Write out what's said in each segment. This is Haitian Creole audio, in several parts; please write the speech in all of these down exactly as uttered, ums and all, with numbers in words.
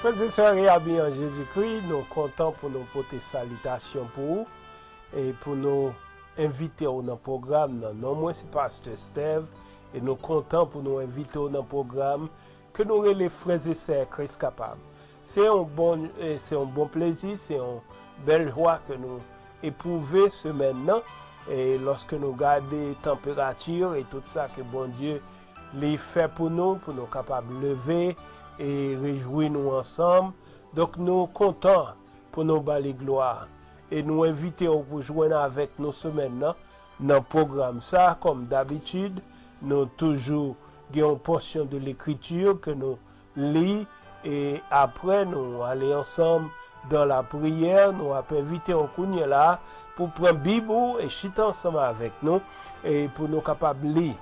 Frè e sè e ami an Jezikri, nou kontan pou nou pote salitasyon pou ou e pou nou envite w nan pwogram nan. Non mwen se Pastè Steve e nou kontan pou nou envite w nan pwogram ke nou rele Frè e sè Kris Kapab. Se yon bon, eh, se yon bon plezi, se yon bèl jwa ke nou epwouve semèn nan. E lòske nou gade tanperati e tout sa ke Bondye li fè pou nou, pou nou kapab leve e rejwi nou ansanm. Donk, nou kontan pou nou ba li glwa. E nou envite w pou jwenn avèk nou semèn nan, nan pwogram sa, kòm dabitid, nou toujou gen yon pòsyon de lekriti ke nou li, e apre nou ale ansanm dan la priyè, nou ap envite w kounye la pou pran Bib ou e chita ansanm avèk nou, e pou nou kapab li.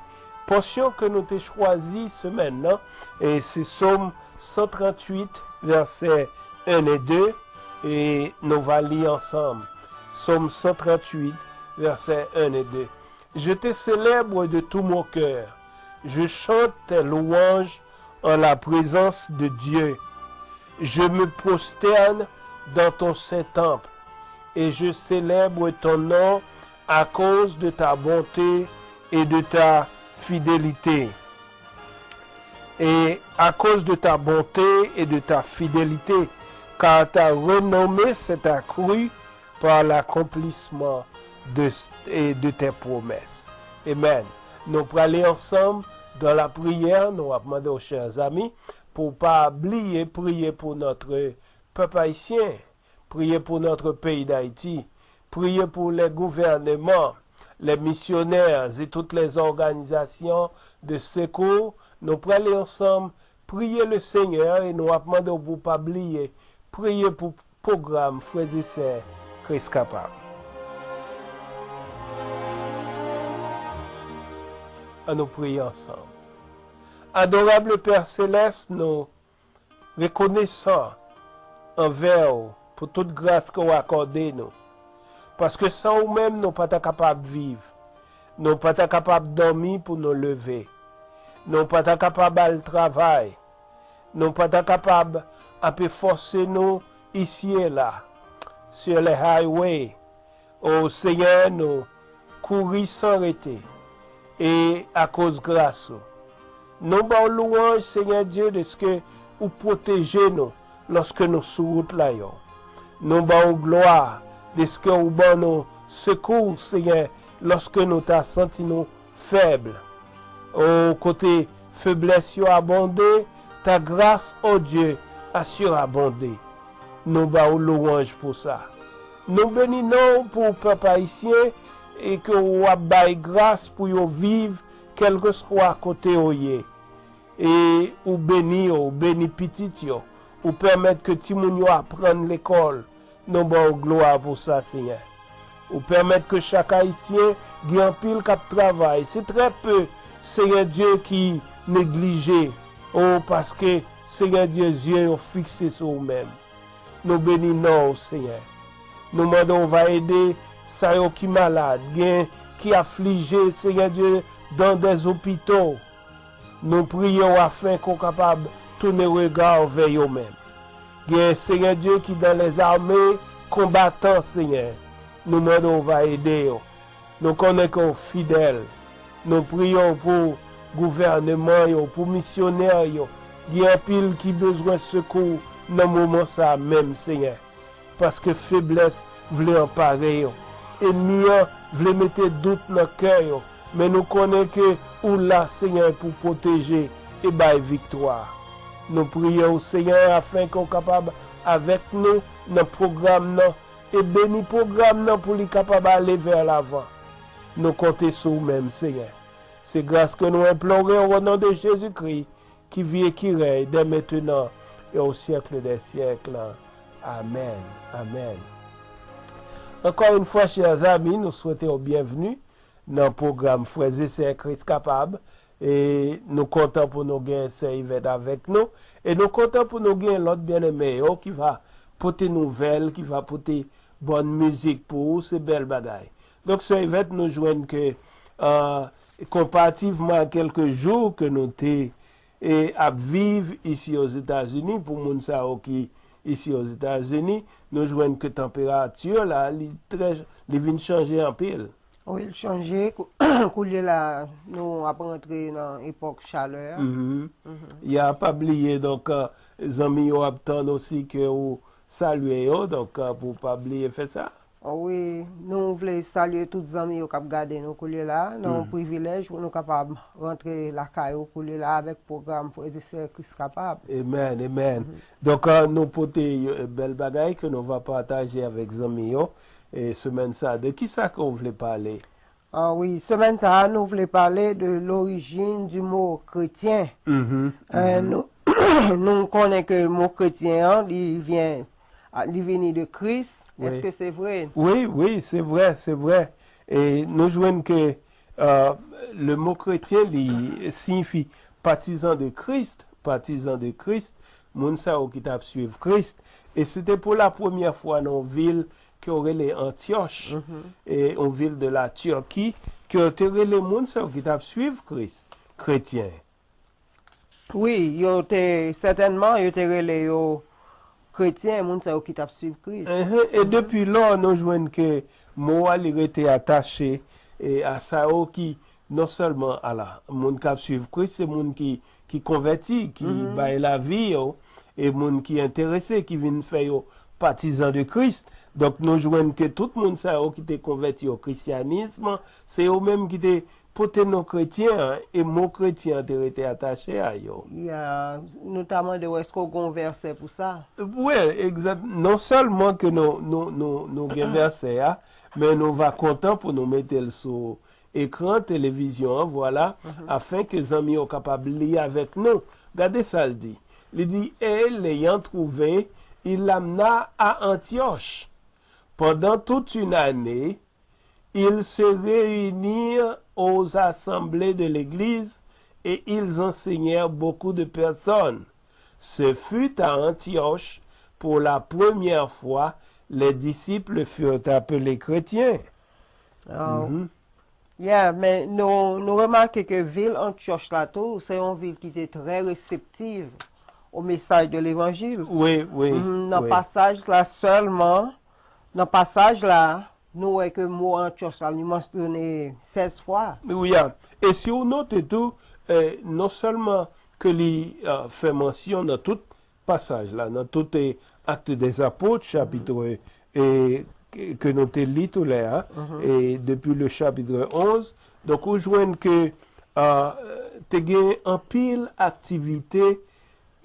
Pòsyon ke nou te chwazi semèn nan, e se Sòm san tranntuit, vèsè en e de, e nou va li ansanm. Sòm san tranntuit, vèsè en e de. Je te célèbre de tout mon cœur. Je chante tes louanges en la présence de Dieu. Je me prosterne dans ton saint temple et je célèbre ton nom à cause de ta bonté et de ta fidélité. Et à cause de ta bonté et de ta fidélité, car ta renommée s'est accrue par l'accomplissement de, et de tes promesses. Amen. Nou prale ansanm dan la priyè, nou ap mande w, chè zami, pou w pa bliye priye pou notre pèp ayisyen, priye pou notre peyi Dayiti, priye pou les gouvernements, les missionnaires et toutes les organisations de secours. Nou prale ansanm priye le Seigneur e nou ap mande w pou w pa bliye priye pou pwogram Frè e sè Kris Kapab. An nou priye ansanm. Adorable Père Céleste, nou rekonesan anvè w pou tout gras ke w akòde nou. Paske san ou menm, nou pa ta kapab viv. Nou pa ta kapab dòmi pou nou leve. Nou pa ta kapab al travay. Nou pa ta kapab ap efòse nou isi e la, sur les highways. O Senyè, nou kouri san rete, e akoz gras ou. Nou ba w louwanj, Senyè Dye, dèske ou pwoteje nou lòske nou sou wout la yo. Nou ba w glwa dèske ou ban nou sekou, Senyè, lòske nou ta santi nou fèb. O, kote feblès yo abonde, ta grâce, ô Dieu, a surabondé. Nou ba w louwanj pou sa. Nou beni non w pou pèp ayisyen e ke w ap bay gras pou yo viv kèlkeswa kote yo ye. E ou beni yo, ou beni pitit yo, ou pèmèt ke timoun yo aprann lekòl. Nou ba w glwa pou sa, Senyè. Ou pèmèt ke chak Ayisyen gen anpil k ap travay. Se trè pe, Senyè Dye, ki neglije. O, paske, Senyè Dye, zye yo fikse sou ou menm. Nou beni non w, Senyè. Nou mande w va ede sa yo ki malad, gen ki aflije, Senyè Dye, dans des hôpitaux. Nou priye w afin ke w kapab tounen rega w vè yo menm. Gen, Senyè Dye, ki dans les armées, konbatan, Senyè. Nou mande w va ede yo. Nou konnen ke w fidèl. Nou priye w pou gouvèneman yo, pou misyonè yo. Gen anpil ki bezwen sekou nan moman sa a menm, Senyè. Paske feblès vle anpare yo. Ènmi an vle mete dout nan kè yo. Men nou konnen ke ou la, Senyè, pou pwoteje e bay viktwa. Nou priye w, Senyè, afin ke w kapab avèk nou nan pwogram nan e beni pwogram nan pou li kapab ale vè lavan. Nou konte sou ou menm, Senyè. Se gras ke nou enplore o non de Jezikri, ki viv e ki rèy dès maintenant et au siècle des siècles. Amèn. Amèn. Encore une fois, chers amis, nou swete w byenvni nan pwogram Frè e Sè Kris Kapab. E nou kontan pou nou gen Sè Yvette avèk nou. E nou kontan pou nou gen lòt byeneme yo ki va pote nouvèl, ki va pote bòn mizik pou ou. Se bèl bagay. Donk, Sè Yvette, nou jwenn ke, euh, konparativman a kèlke jou ke nou te e ap viv isi Ozetazini, pou moun sa yo ki isi Ozetazini, nou jwenn ke tanperati la, li trè, li vin chanje anpil. Wi, l chanje. Kou-, koulye la, nou ap rantre nan epòk chalè a. Mhm. Mhm. Ya pa bliye, donk, euh, zanmi yo ap tann osi ke ou salye yo, donk, euh, pou pa bliye fè sa. Wi, nou vle salye tout zanmi yo k ap gade nou koulye la. Nan yon privilèj pou nou kapab rantre lakay ou koulye la avèk pwogram Frè e Sè Kris Kapab. Amen, amen. Donk, euh, nou pote yon bèl bagay ke nou va pataje avèk zanmi yo, e semèn sa. De ki sa ke w vle pale? Ah wi, semèn sa a, nou vle pale de l'origine du mot chrétien. Mhm, euh, mhm. Nou, nou konnen ke mo kretyen an, li vyen, ah, li vini de Kris. Wi. Èske se vre? Wi, wi, se vre, se vre. E nou jwenn ke, euh, le mot chrétien, li siyifi patizan de Christ, patizan de Christ, moun sa yo ki t ap swiv Kris. E se te pou la premyè fwa nan yon vil ke yo rele Antyòch, mhm, e yon vil de la Turquie, ke yo te rele moun sa yo ki t ap swiv Kris, kretyen. Wi, yo te, sètènman, yo te rele yo kretyen, moun sa yo ki t ap swiv Kris. Enhen, e depi lò, nou jwenn ke mo a li rete atache, e, a sa yo ki, non sèlman, ala, moun k ap swiv Kris, se moun ki, ki konvèti, ki bay lavi yo, e moun ki enterese, ki vin fè yo patizan de Kris. Donk, nou jwenn ke tout moun sa yo ki te konvèti o krisyanis, se yo menm ki te pote non kretyen an, e mo kretyen an te rete atache a yo. Ya, nou ta mande w èske w gen yon vèsè pou sa? Wi, egzat, non sèlman ke nou, nou, nou, nou gen vèsè a, men nou va kontan pou nou mete l sou ekran televizyon an, vwala, afin ke zanmi yo kapab li avèk nou. Gade sa l di. Li di, et l'ayant trouvé, il l'amena à Antioche. Pendant toute une année, ils se réunirent aux assemblées de l'Église et ils enseignèrent beaucoup de personnes. Ce fut à Antioche, pour la première fois, les disciples furent appelés chrétiens. Ah, mhm. Yeah, men nou, nou remake ke vil Antyòch la tou, se yon vil ki te trè reseptiv o mesaj de levanjil. Wi, wi, mhm, nan wi. Pasaj la sèlman, nan pasaj la, nou wè ke mo Antyòch la, li mansyone sèz fwa. Wi, a. E si w note tou, eh, non sèlman ke li, eh, fè mansyon nan tout pasaj la, nan tout, eh, Actes des Apôtres, chapit, eh, ke, ke nou te li tou lè a, e depi le chapitre onze, donk ou jwenn ke, eh, te gen anpil aktivite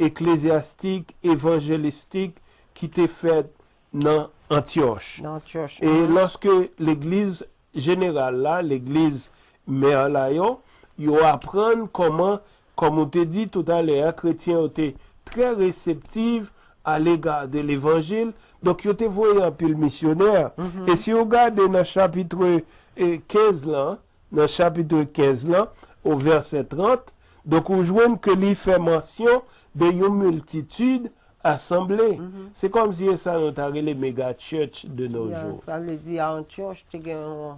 eklezyastik, evanjelistik ki te fèt nan Antyòch. Nan Antyòch, e mhm. Lòske legliz jeneral la, legliz mè la yo, yo aprann kòman, kòm ou te di toutalè a, kretyen yo te trè reseptif alega de levanjil. Donk, yo te voye anpil misyonè. Mhm. E si w gade nan chapit, eh, kenz lan, nan chapit kenz lan, o vèsè trant, donk, ou jwenn ke li fè mansyon de yon miltitid asanble. Mhm. Se kòmsi e sa nou ta rele mega church de nos jours. Ya, sa vle di a Antyòch te gen yon,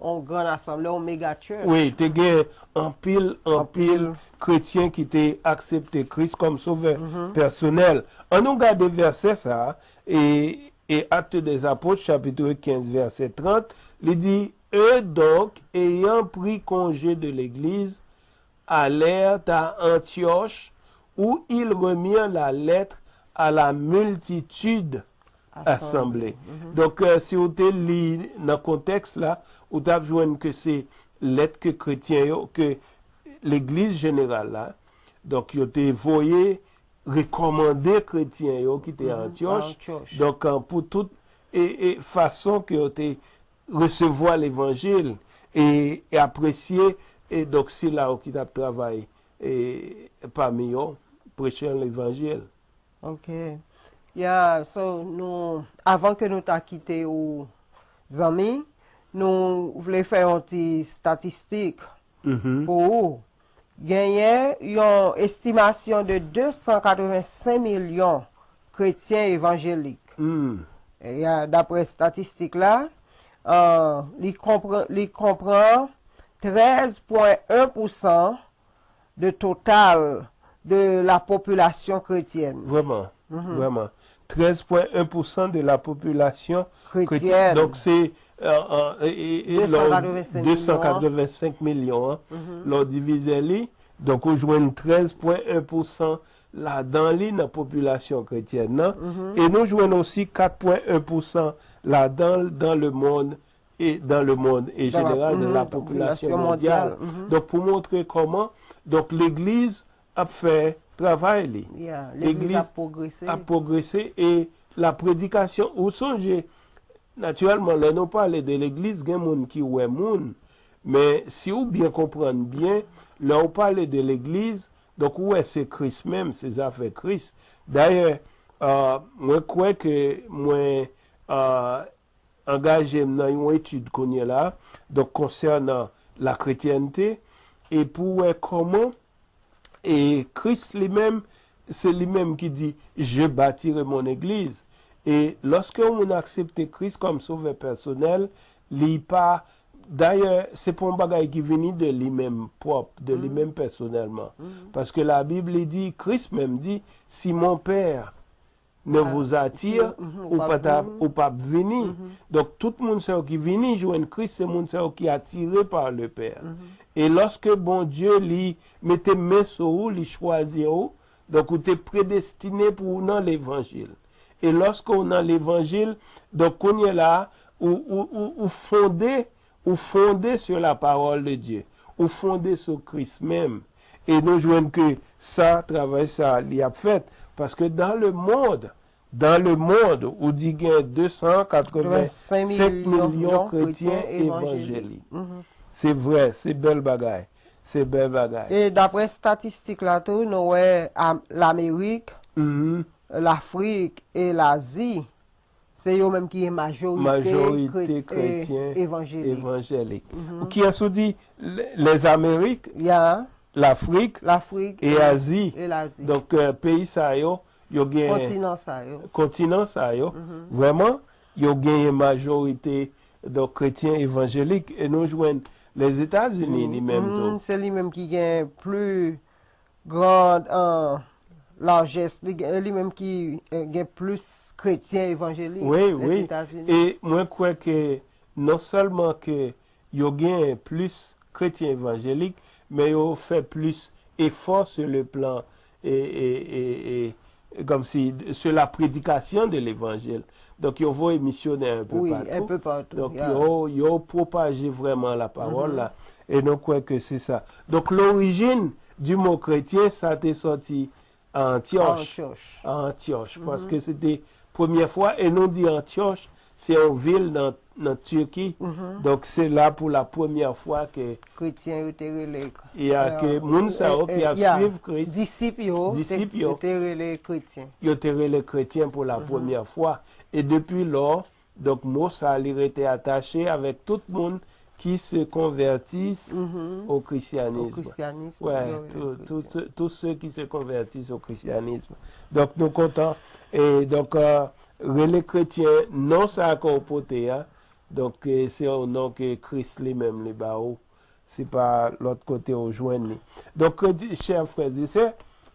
yon gran asanble, yon mega church. Wi, te gen anpil, anpil, anpil kretyen ki te aksepte Kris kòm sovè, mhm, pèsonèl. Ann nou gade vèsè sa a, e, e Actes des Apôtres, chapitre quinze, verset trente, li di, eux donc, ayant pris congé de l'Église, allèrent à Antioche, où ils remirent la lettre à la multitude assemblée. Mhm. Donk, eh, si w te li nan kontèks la, ou t ap jwenn ke se lèt ke kretyen yo, ke legliz jeneral la, donk, yo te voye rekòmande kretyen yo ki te, mhm, Antyòch. Antyòch. Donk, eh, pou tout, e, e fason ke yo te resevwa levanjil e, e apresye, e donk sila yo ki t ap travay, e, pami yo, preche levanjil. Ok. Ya, so, nou, avan ke nou ta kite ou, zanmi, nou vle fè yon ti statistik, mhm, pou ou. Genyen yon estimasyon de de san katrevensenk milyon kretyen evanjelik. Hmm. E, a, daprè statistik la, euh, li konpran, li konpran trèz pwen en pousan de total de la population chrétienne. Vrèman, vrèman. Trèz pwen en pousan de la popilasyon kretyèn. Chrétienne. Donk, se euh, euh, e- e- e- lè w- Deux cent quatre-vingt-cinq millions. Deux cent quatre-vingt-cinq milyon an, lè w divize li, donk ou jwenn trèz pwen en pousan ladan li nan popilasyon kretyèn nan. E nou jwenn osi kat pwen en pousan ladan l dans le monde et dans le monde et Dans la- général de mhm, la dans la population population mondiale. Mondiale, mhm. Donk, pou montre kòman donk legliz ap fè travay li. Yeah, legliz ap pwogrese. Ap pwogrese e la predikasyon, ou sonje, natirèlman, lè nou pale de legliz, gen moun ki wè moun, men si ou byen konprann byen, lè ou pale de legliz, donk ou wè se Kris menm, se zafè Kris. Dayè, euh, mwen kwè ke mwen euh, angaje m nan yon etid kounye la, donk konsènan la kretyènte, e pou wè kòman e Kris li menm, se li menm ki di, je bâtirai mon église. E lòske yon moun aksepte Kris kòm sovè pèsonèl, li pa, dayè, se pa yon bagay ki vini de li menm pwòp, de li menm pèsonèlman. Paske Labib li di, Kris menm di, si mon Père ne vous attire, ou pa t ap vini. Donk, tout moun sa yo ki vini jwenn Kris, se moun sa yo ki atire par le Père. E lòske Bondye li mete men sou ou, li chwazi ou, donk ou te predestine pou ou nan levanjil. E lòske ou nan levanjil, donk kounye la, ou, ou, ou, ou fonde ou fonde sur la parole de Dieu, ou fonde sou Kris menm. E nou jwenn ke sa, travay sa, li ap fèt. Paske dans le monde, dans le monde, ou di gen deux cent quatre-vingt-cinq millions kretyen evanjelik. Se vre, se bèl bagay. Se bèl bagay. E daprè statistik la tou, nou wè Lamerik, Lafrik e Lazi. Se yo menm ki gen majorite kretyen evanjelik. Kiyès ou di? Lèzamerik, Lafrik e Azi. Donk, peyi sa yo, yo gen. Kontinan sa yo. Kontinan sa yo, vrèman, yo genyen majorite donk kretyen evanjelik. E nou jwenn Lèzetazini li menm tou. Se li menm ki gen pli grand uh, largesse, li, li menm ki uh, gen plis kretyen evanjelik. Wi, wi. E mwen kwè ke non sèlman ke yo gen plis kretyen evanjelik, men yo fè plis efò sur le plan e, e, e, e, comme si sur la prédication de l'évangile. Donk, yo voye misyonè un peu Oui, partout. Un peu partout. Donk, Yeah. yo, yo pwopaje vrèman la parole la. E nou kwè ke se sa. Donk, l'origine du mot chrétien, sa te sòti a Antyòch. Antyòch. A Antyòch. Paske se te premyè fwa, e nou di Antyòch, se yon vil nan, nan Tiki. Donk, se la pou la premyè fwa ke Kretyen yo te rele. Ya ke moun sa yo ki ap suiv Kris, Disip yo, te- disip yo. Te rele kretyen. Yo te rele kretyen pou la premyè fwa. E depi lò, donk, mo sa li rete atache avèk tout moun qui se convertissent au christianisme. Au christianisme, Ouais, yo rele tout, tout, kretyen. Tous ceux qui se convertissent au christianisme. Donk, nou kontan. E donk, euh, rele kretyen, non sa ke w pote a. Donk, eh, se yon non ke Kris li menm li ba ou. Se pa lòt kote ou jwenn li. Donk, kredi, chè frè e sè,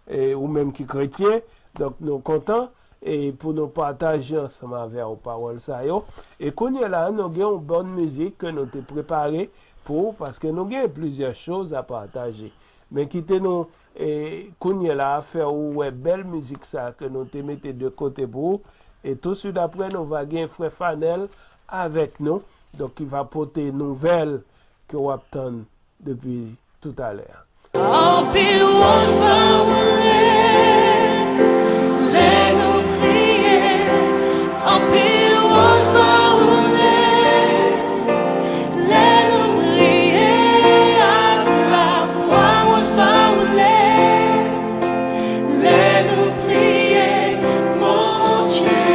e ou menm ki kretyen, donk nou kontan e pou nou pataje ansanm avè w pawòl sa yo. E kounye la, nou gen yon bòn mizik ke nou te prepare pou ou, paske nou gen plizyè choz a pataje. Men kite nou, e, kounye la, fè ou wè bèl mizik sa ke nou te mete de kote pou ou. E touswit apre, nou va gen frè Fanèl avèk nou, donk ki va pote nouvèl ke w ap tann depi toutalè a. Anpil wòch va woule lè nou priye. Anpil wòch va woule lè nou priye. Ak lafwa wòch va woule lè nou priye Bondye.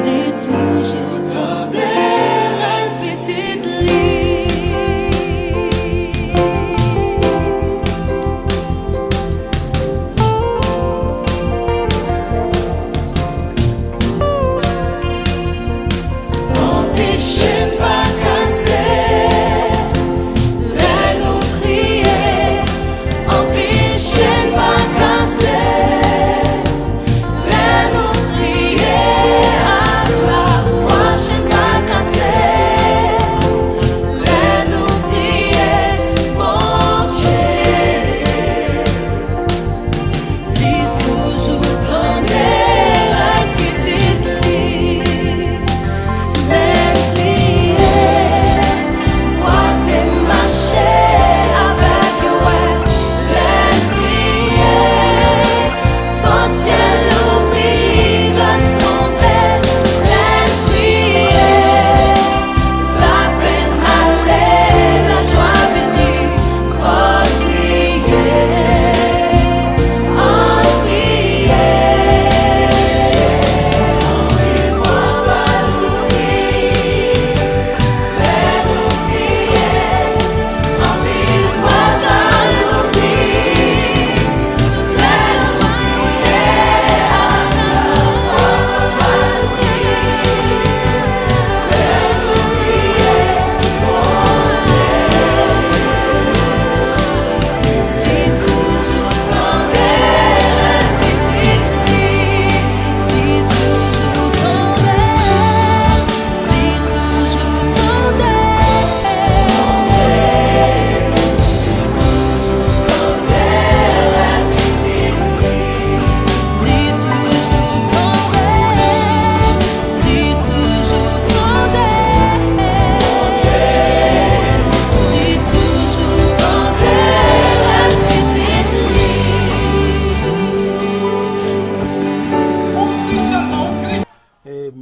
Li toujou tande rèl pitit li.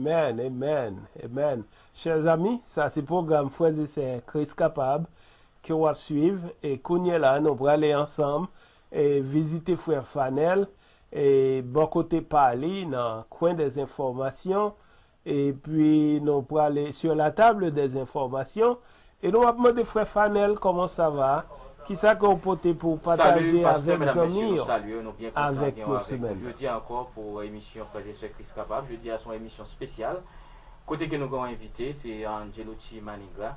Amen, amen, amen. Chè zanmi, sa se pwogram Frè e Sè Kris Kapab ke w ap swiv. E kounye la, nou prale ansanm e vizite frè Fanel e bò kote pa li nan kwen dè enfòmasyon. Epi nou prale sur la table des informations. E nou ap mande frè Fanel, comment ça va? Kisa ke w pote pou w pataje avèk zanmi yo, avèk nou semèn nan? Jodi a ankò pou emisyon Frè e Sè Kris Kapab. Jodi a se yon emisyon espesyal. Kote ke nou gen yon envite, se Angelucci Maniga.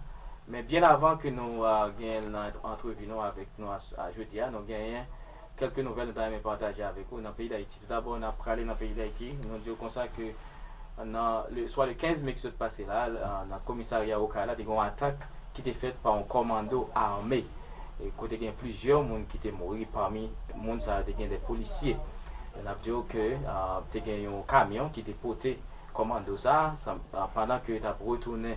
Men byen avan ke nou a, gen nan antrevi nou avèk nou a, a jodi a, nou genyen kèlke nouvèl nou ta renmen pataje avèk ou nan peyi Dayiti. Toudabò, n ap prale nan peyi Dayiti. Nou di w konsa ke nan le, swa le kenz me ki sot pase la, a, nan komisarya Okay la, te gen yon atak ki te fèt pa yon kòmando ame. E kote gen plizyè moun ki te mouri, pami moun sa yo te gen de polisye. E n ap di w ke, a, te gen yon kamyon ki te pote kòmando sa, sa, a, pandan ke yo t ap retounen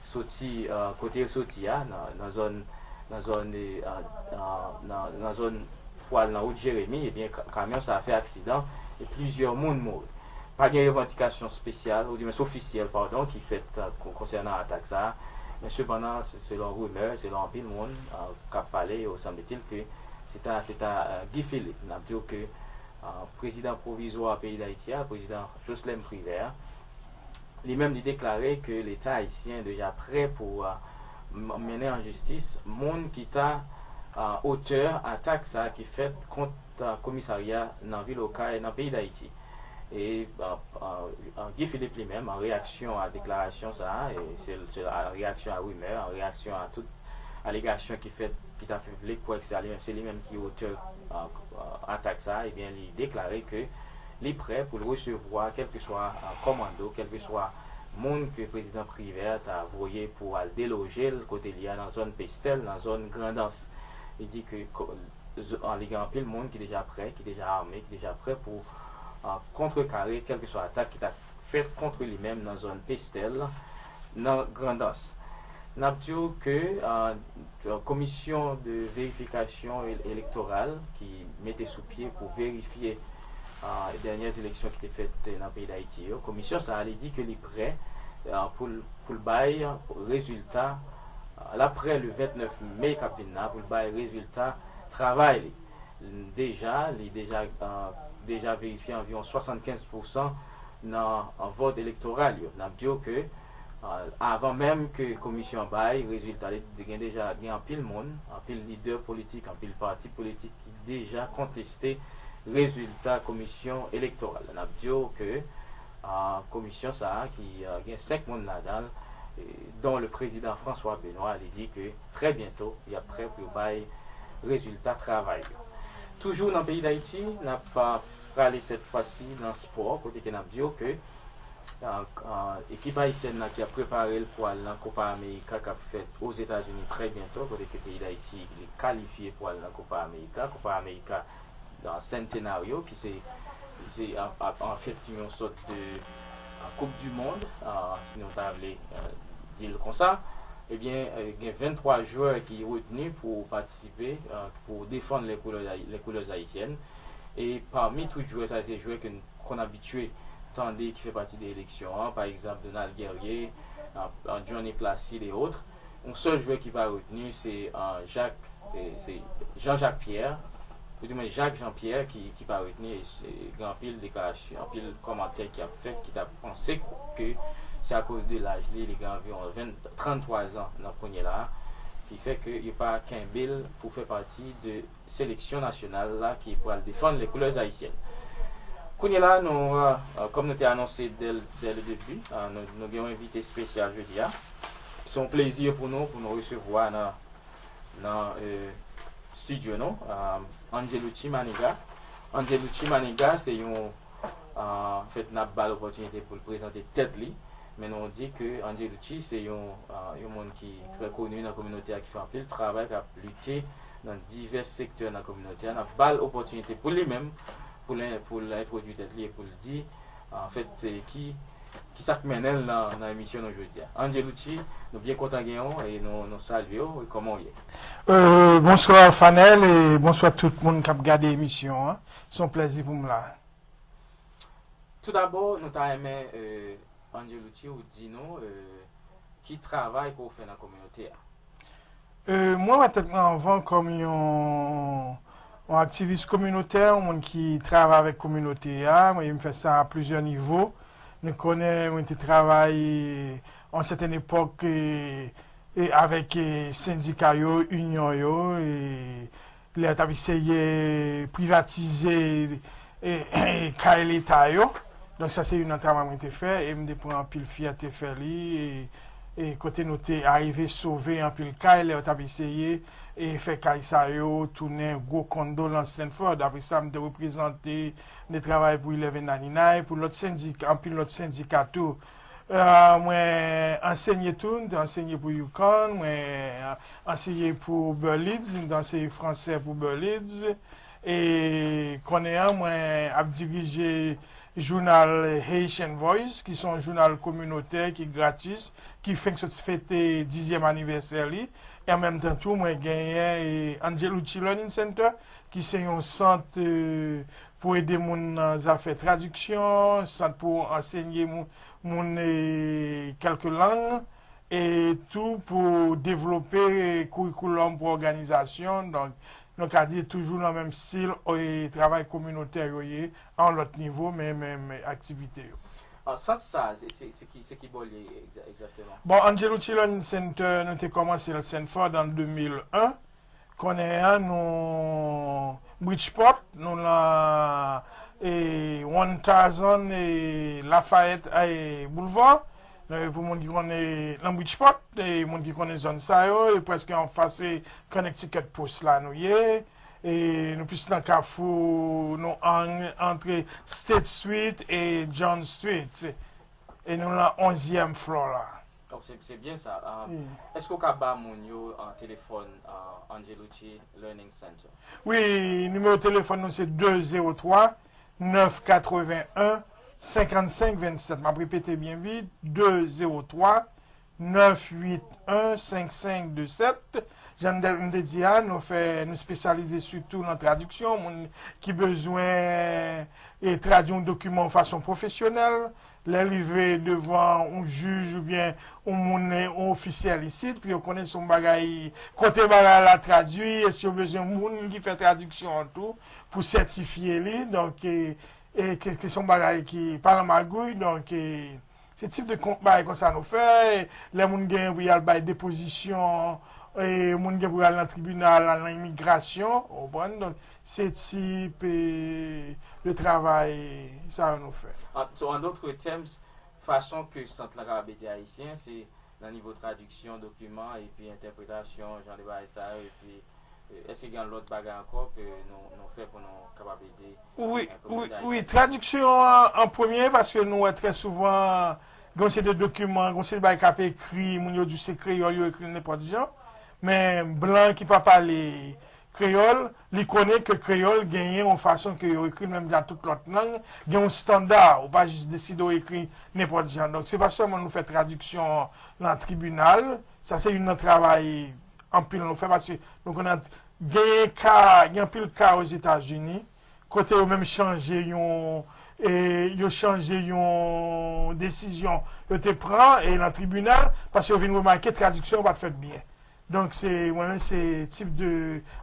soti, a, kote yo soti a, nan, nan zòn, nan zòn, e, a, a, nan, nan zòn pou al nan wout Jeremi, ebyen, ka-, kamyon sa a fè aksidan e plizyè moun mouri. Pa gen revandikasyon espesyal, oudimwens ofisyèl, padon, ki fèt, a, kon-, konsènan atak sa a. Men sepandan, se-, selon rimè, selon anpil moun, a, k ap pale, yo sanble-t-il ke se ta, se ta, a, Guy Philippe. N ap di w ke, a, prezidan pwovizwa peyi Dayiti a, prezidan Jocelerme Privert, li menm li deklare ke Leta ayisyen deja prè pou, a, m-, mennen an jistis moun ki ta, a, otè atak sa a ki fèt kont, a, komisarya nan vil Okay nan peyi Dayiti. E, a, a, a, Guy Philippe li menm, an reyaksyon a deklarasyon sa a, e se, se an reyaksyon a rimè, an reyaksyon a tout alegasyon ki fèt, ki ta fè vle kwè ke se li menm, se li menm ki otè, a, a, atak sa a, ebyen, li deklare ke li prè pou l resevwa kèlkeswa, a, kòmando, kèlkeswa moun ke prezidan Privert ta voye pou al deloje l kote li a nan zòn Pestèl, nan zòn Grandans. Li di ke ko-, zo-, a, li gen anpil moun ki deja prè, ki deja ame, ki deja prè pou, a, kontrekare kèlkeswa atak ki ta fèt kont li menm nan zòn Pestèl, nan Grandans. N ap di w ke, a, komisyon de verifikasyon e-, elektoral ki mete sou pye pou verifye, a, dènyè eleksyon ki te fèt nan peyi Dayiti yo, komisyon sa a, li di ke li prè, a, pou l, pou l bay rezilta, a, l ap prè le vennèf me k ap vin la pou l bay rezilta travay li. Deja, li deja, a, deja verifye anviwon swasannkenz pousan nan, a, vòt elektoral yo. N ap di w ke, a, avan menm ke komisyon bay rezilta li, te gen deja, gen anpil moun, anpil lidè politik, anpil pati politik ki deja konteste rezilta komisyon elektoral la. N ap di w ke, a, komisyon sa a ki, a, gen senk moun ladan l, e, dont le prezidan François Benoît, li di ke trè byento, y ap prè pou yo bay rezilta travay yo. Toujou nan peyi Dayiti, n ap, a, prale sèt fwa si nan spò, kote ke n ap di w ke, a, a, ekip ayisyèn nan ki ap prepare l pou al nan Copa America k ap fèt Ozetazini trè byento, kote ke peyi Dayiti li kalifye pou al nan Copa America. Copa America, a, Centenario, ki se, se, a, a, anfèt yon sòt de, a, Coupe du Monde, a, si nou ta vle, a, di l konsa. Ebyen, e, gen venntwa jwè ki retni pou patisipe, a, pou defann les couleurs, les couleurs haïtiennes. E pami tout jwè sa, se jwè ke n konn abitye tande ki fè pati de eleksyon an, pa egzanp, Donald Guerrier, a, a, Johnny Placide et autres. Yon sèl jwè ki pa retni, se, a, Jacques, e, se Jean-Jacques Pierre, oudimwens Jacques Jean Pierre ki, ki pa retni, e se, gen anpil deklarasyon, anpil kòmantè ki ap fèt, ki ta panse ke se akoz de laj li, li gen anviwon ven, tranntwa zan nan kounye la, ki fè ke yo pa kenbe l pou fè pati de seleksyon nasyonal la ki pral defann les couleurs haïtiennes. Kounye la, nou, a, a, kòm nou te anonse dès le, dès le début, a, nou, nou gen yon envite espesyal jodi a. Se yon plezi pou nou, pou nou resevwa nan, nan, e, estidyo nou, a, Angelucci Maniga. Angelucci Maniga, se yon, a, anfèt, n ap ba l opòtinite pou l prezante tèt li. Men nou di ke Angelucci se yon, a, yon moun ki trè koni nan kominote a, ki fè anpil travay, k ap lite nan divès sektè nan kominote a. N ap ba l opòtinite pou li menm, pou l, pou l entwodui tèt li e pou l di, anfèt, e, ki, ki sa k mennen l nan, nan emisyon nou jodi a. Angelucci, nou byen kontan gen w e nou, nou salye w. E kòman w ye? Euh, bonswa Fanel e bonswa tout moun k ap gade emisyon an. Se yon plèzi pou m la. Toudabò, nou ta renmen, e, Angelucci, ou di nou eh, ki travay ke w fè nan kominote a? Eh, mwen wè tèt mwen anvan kòm yon, yon aktivis kominotè, yon moun ki travay avèk kominote a. Mwen, m fè sa a plizyè nivo. Nou konnen mwen te travay an sètèn epòk eh, eh, avèk eh, sendika yo, inyon yo, eh, lè yo t ap eseye privatize eh, eh, kay leta yo. Donk, sa se youn nan travay mwen te fè e m te pran anpil fyète fè li. E, e kote nou te arive sove anpil kay lè yo t ap eseye e fè kay sa yo tounen gwo kondo lan Stanford. Apre sa, m te reprezante, m te travay pou Eleven ninety-nine, pou lòt sendika, anpil lòt sendika tou. Eh, mwen ansenye tou, m te ansenye pou UConn, mwen ansenye pou Berlitz, m te ansenye fransè pou Berlitz. E kounye a, mwen ap dirije jounal Haitian Voice, ki se yon jounal kominotè ki gratis, ki fenk sot fete dizyèm anivèsè li. E an menm tan tou, mwen genyen eh, Angelucci Learning Center, ki se yon sant eh, pou ede moun nan zafè tradiksyon, sant pou ansenye moun, moun eh, kèlke lang, e tou pou devlope kourikoulòm pou òganizasyon. Donk, nou ka di toujou nan menm stil e travay kominotè yo ye, a yon lòt nivo, men menm aktivite yo. Ah, sant sa, se, se, se ki, se ki bò l ye egza- egzakteman? Bon, Angelucci Learning Center, nou te kòmanse l Stanford an de mil en. Kounye a, nou Bridgeport, nou lan eh, one thousand eh, Lafayette eh, Boulevard. Donk, pou moun ki konnen lan Bridgeport, e moun ki konnen zòn sa yo, e prèske anfas eh, Connecticut Post la nou ye. E nou plis nan kafou, nou an, antre State Street e John Street. E nou lan onzyèm floor la. Oh, se, se byen sa. Ah, Wi. Èske w ka ba moun yo an telefòn ah, Angelucci Learning Center? Wi, nimewo telefòn nou se de zewo twa, nèf katreven en, senkannsenk vennsèt. M ap repete byen vit, de zewo twa, nèf uit en, senk senk de sèt. Jan m te di a, nou fè, nou espesyalize sitou nan tradiksyon, moun ki bezwen e tradui yon dokiman yon fason pwofesyonèl. Lè l rive devan yon jij oubyen yon moun, yon ofisyèl isit, pou yo konnen se yon bagay, kote bagay la tradui, e si yo bezwen moun ki fè tradiksyon an tou, pou sètifye li. Donk, e, e ke, ke se yon bagay ki pa nan magouy, donk, e, se tip de kon- bagay konsa nou fè. Lè moun genyen pou y al bay depozisyon, e, moun gen pou y al nan tribinal, al nan imigrasyon, ou konprann? Donk, se tip e, de travay sa yo nou fè. Ah, so, en d'autres termes, fason ke sant lan kapab ede Ayisyen, se nan nivo tradiksyon, dokiman, epi entèpretasyon, jan de bagay sa yo, epi eh, èske gen lòt bagay ankò ke nou, nou fè pou nou kapab ede Wi, eh, wi, kominote wi, ayisyen? Tradiksyon an, an premye, paske nou wè trè souvan, gen yon seri de dokiman, gen yon seri de bagay k ap ekri, moun yo di w se kreyòl, yo ekri l nenpòt jan. Men blan ki pa pale kreyòl, li konnen ke kreyòl genyen yon fason ke yo ekri l menm jan tout lòt lang, gen yon estanda, ou pa jis deside w ekri nenpòt jan. Donk, se pa sèlman nou fè tradiksyon nan tribinal, sa se youn nan travay anpil nou fè, paske nou konnen genyen ka, gen anpil ka Ozetazini, kote yo menm chanje yon, e, yo chanje yon desizyon yo te pran e nan tribinal, paske yo vin remake tradiksyon yo pa t fèt byen. Donk, se, mwen menm, se tip de,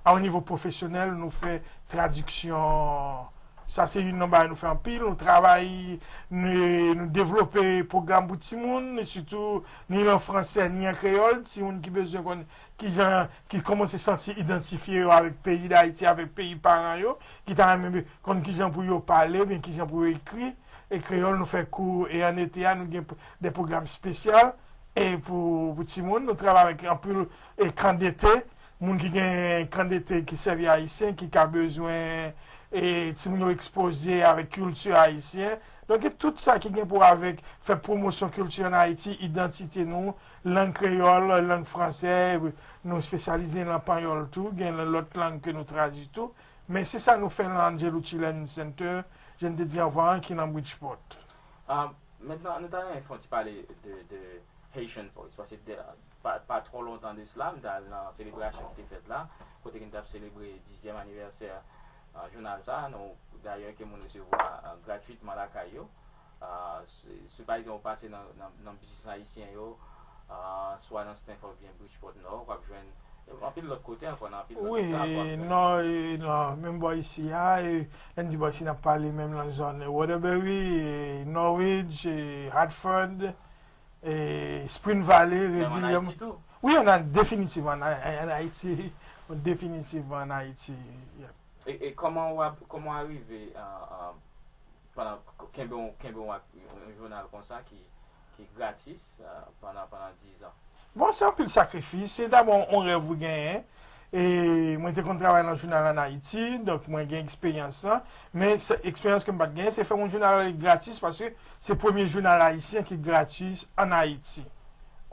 a yon nivo pwofesyonèl, nou fè tradiksyon. Sa se youn nan bagay nou fè anpil. Nou travay, nou, nou devlope pwogram pou timoun, e sitou ni an fransè, ni an kreyòl. Timoun ki bezwen konn kijan, ki kòmanse santi idantifye yo avèk peyi Dayiti, avèk peyi paran yo, ki ta renmen konn kijan pou yo pale, oubyen kijan pou yo ekri. E kreyòl, nou fè kou, e an ete a, nou gen p- de pwogram espesyal e pou, pou timoun. Nou travay avèk anpil e kan dete, moun ki gen kan dete ki sèvi ayisyen, ki ka bezwen e timoun yo ekspoze avèk kilti ayisyen. Donk, e tout sa ki gen pou avèk fè pwomosyon kilti ann Ayiti, idantite nou, lang kreyòl, lang fransè, nou espesyalize nan panyòl tou, gen lòt lang ke nou tradui tou. Men se sa nou fè nan Angelucci Learning Center, jan m te di anvan an, ki nan Bridgeport. Ah, mentnan, nou ta renmen fè yon ti pale de, de Haitian Voice, paske de, pa, pa twò lontan de sila, m t al nan selebrasyon ki te fèt la, kote ke n t ap selebre dizyèm anivèsè ah, jounal sa a, nou, dayè ke moun resevwa ah, gratwitman lakay yo. Ah, se, Si pa egzanp ou pase nan, nan, nan biznis ayisyen yo, ah, swa nan Stanford oubyen Bridgeport Nord, w ap jwenn anpil lòt kote ankò, nan anpil lòt Wi, eta, w ap jwenn. Non, e, non, menm bò isi a, e, lè n di bò isi, n ap pale menm nan zòn Waterbury, e, Norwich, e, Hartford, e, Spring Valley, Menm an regilyèman. Ayiti tou. Wi, an, definitivman, an, an Ayiti, definitivman an Ayiti. Yeah. E, e kòman w ap, kòman w arive, ah, ah, pandan k- kenbe yon, kenbe yon, ak- yon jounal konsa ki, ki gratis, ah, pandan, pandan diz an? Bon, se anpil sakrifis. Se dabò yon rèv ou genyen. E mwen te konn travay nan jounal an Ayiti, donk mwen gen eksperyans lan. Men se- eksperyans ke m pa t genyen, se fè yon jounal gratis, paske se premye jounal ayisyen ki gratis an Ayiti.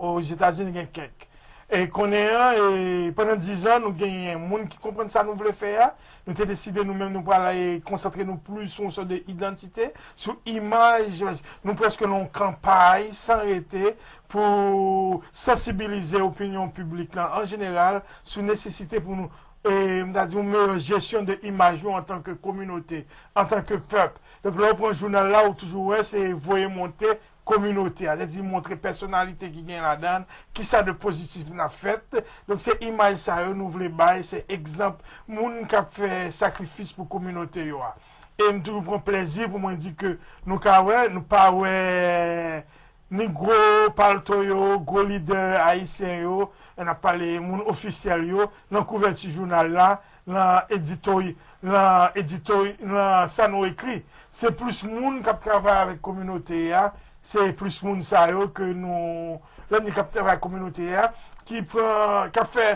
Ozetazini gen kèk. E konnen an, e pandan diz an, nou genyen moun ki konprann sa nou vle fè a. Nou te deside nou menm nou pral e konsantre nou plis sou yon sòt de idantite, sou imaj. Nou prèske nan yon kanpay san rete pou sansibilize opinyon piblik lan an jeneral sou nesesite pou nou, e, m ta di, yon meyè jesyon de imaj nou antanke kominote, antanke pèp. Donk, lè w pran jounal la, ou toujou wè se voye monte kominote a, sètadi montre pèsonalite ki gen ladan l, kisa de pozitif n ap fèt. Donk, se imaj sa yo nou vle bay, se egzanp moun k ap fè sakrifis pou kominote yo a. E m toujou pran plezi pou mwen di ke nou ka wè, nou pa wè ni gwo palto yo, gwo lidè ayisyen yo, n ap pale moun ofisyèl yo, nan kouvèti jounal la, nan edito, nan edito, nan sa nou ekri. Se plis moun k ap travay avèk kominote a, se plis moun sa yo ke nou, lè n di k ap travay ak kominote a, ki pran, k ap fè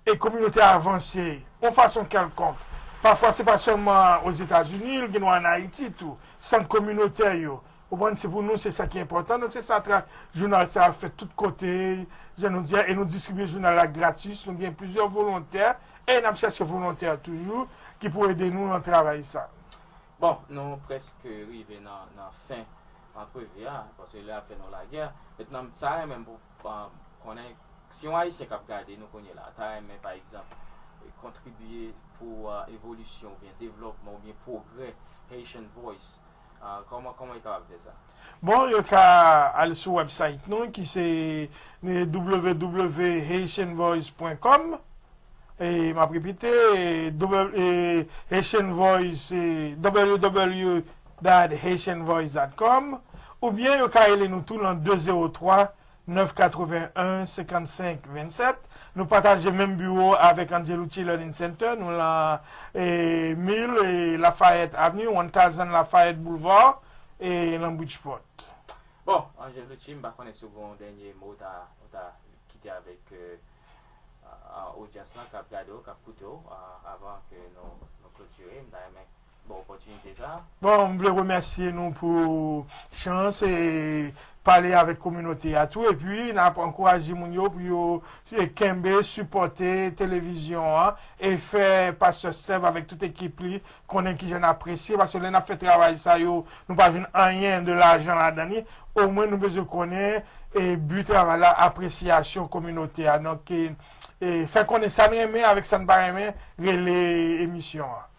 e kominote a avanse yon fason kèlkonk. Pafwa, se pa sèlman Ozetazini, l gen dwa an Ayiti tou, sant kominotè yo. Ou konprann, se pou nou, se sa ki enpòtan. Donk, se sa tra, jounal sa a fè tout kote, jan nou di a, e nou distribye jounal la gratis. Nou gen plizyè volontè, e n ap chèche volontè toujou, ki pou ede nou nan travay sa. Bon, nou prèske rive nan, nan fen antrevi a, paske lè ap fè nou lagè. Mentnan, m ta renmen pou, ah, konnen si yon Ayisyen k ap gade nou kounye la, ta renmen, pa egzanp, kontribye pou, ah, evolisyon oubyen devlòpman oubyen pwogrè Haitian Voice, ah, kòman, kòman li kapab fè sa? Bon, yo ka al sou website nou ki se w w w haitian voice point com. E m ap repete, e, w- e, Haitian Voice, e, w w w dot haitian voice dot com, oubyen yo ka rele nou tou nan de zewo twa, nèf katrevenn, senkannsenk vennsèt. Nou pataje menm biwo avèk Angelucci Learning Center. Nou lan, e, mil, e, Lafayette Avenue, one thousand Lafayette Boulevard, e, lan Bridgeport. Bon, Angelucci, m pa konnen si w gen yon dènye mo w ta, ou ta kite avèk, e, a, a, odyans lan k ap gade w, k ap koute w, a, avan ke nou, nou klotire. M ta renmen ba w opòtinite sa. Bon, m vle remèsye nou pou chans e pale avèk kominote a tou. Epi, n ap ankouraje moun yo pou yo, e, kenbe, sipòte televizyon an e fè Pastè Steph avèk tout ekip li konnen kijan n apresye, paske lè n ap fè travay sa yo, nou pa jwenn anyen de lajan ladan li. Omwen nou bezwen konnen, e, bi travay la, apresyasyon kominote a. Donk, e, e, fè konnen sa n renmen avèk sa n pa renmen, rele emisyon an.